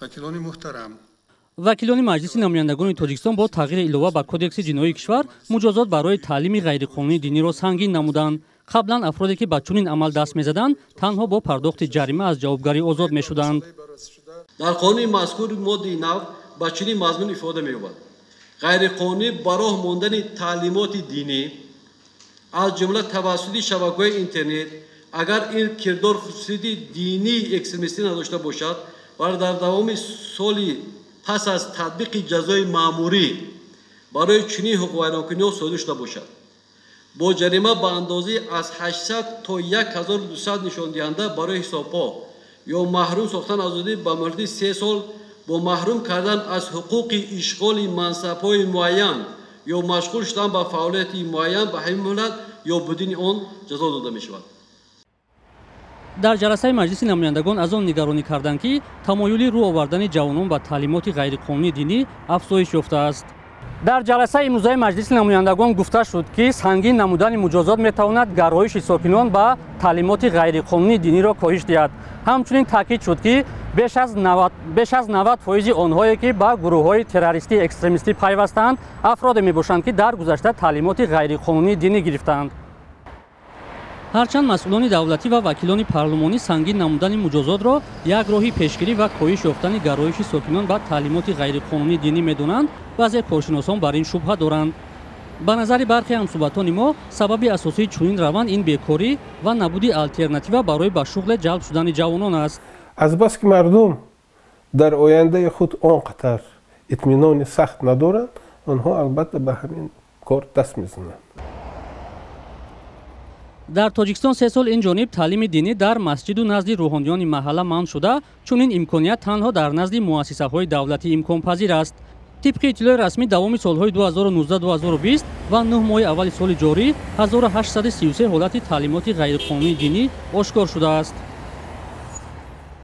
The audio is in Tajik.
Вакилони муҳтарам, Вакилони Маҷлиси намояндагони Тоҷикистон бо тағйири илова ба Кодекси ҷиноии кишвар муҷозот барои таълими ғайриқонунии диниро сангин намуданд. Қаблан афроде, ки ба чунин амал даст мезаданд, танҳо бо пардохти ҷарима аз ҷавобгарӣ озод мешуданд. Дар қонуни мазкур моддаи нав ба чунин мазмун ифода меёбад: ғайриқонунӣ ба роҳ мондани таълимоти динӣ, аз ҷумла тавассути шабакаҳои интернет, агар ин кирдор хусусияти динии экстремистӣ надошта бошад ва дар давоми соли пас аз татбиқи ҷазои маъмурӣ барои чунин ҳуқуқвайронкуниҳо содир шуда бошад, бо ҷарима ба андозаи аз 800 то 1200 нишондиҳанда барои ҳисобҳо ё маҳрум сохтан аз озодӣ ба муҳлати 3 сол бо маҳрум кардан аз ҳуқуқи ишғоли мансабҳои муайян ё машғул шудан ба фаъолияти муайян ба ҳамин муҳлат ё бидуни он ҷазо дода мешавад. Дар ҷаласаи Маҷлиси намояндагон аз он нигаронӣ карданд, ки тамоюли рӯ овардани ҷавонон ба таълимоти ғайриқонунии динӣ афзоиш ёфтааст. Дар ҷаласаи имрӯзаи Маҷлиси намояндагон гуфта шуд, ки сангин намудани муҷозот метавонад гароиши сокинон ба таълимоти ғайриқонунии диниро коҳиш диҳад. Ҳамчунин таъкид шуд, ки беш аз 90 фоизи онҳое, ки ба гурӯҳҳои террористии экстремистӣ пайвастаанд, афроде мебошанд, ки дар гузашта таълимоти ғайриқонунии динӣ гирифтаанд. Ҳарчанд масъулони давлатӣ ва вакилони парлумонӣ сангин намудани муҷозотро як роҳи пешгирӣ ва коҳиш ёфтани гароиши сокинон ба таълимоти ғайриқонунии динӣ медонанд, баъзе коршиносон бар ин шубҳа доранд. Ба назари бархе ҳамсӯҳбатони мо, сабаби асосии чунин раванд ин бекорӣ ва набуди алтернатива барои ба шуғле ҷалб шудани ҷавонон аст. Азбаски мардум дар ояндаи худ он қадар итминони сахт надоранд, онҳо албатта ба ҳамин кор даст мезананд. Дар Тоҷикистон 3 сол ин ҷониб таълими динӣ дар масҷиду назди рӯҳониёни маҳалла манъ шуда, чунин имконият танҳо дар назди муассисаҳои давлатӣ имконпазир аст. Тибқи иттилои расмӣ, давоми солҳои 2019-2020 ва 9 моҳи аввали соли ҷорӣ 1833 ҳолати таълимоти ғайриқонунии динӣ ошкор шудааст.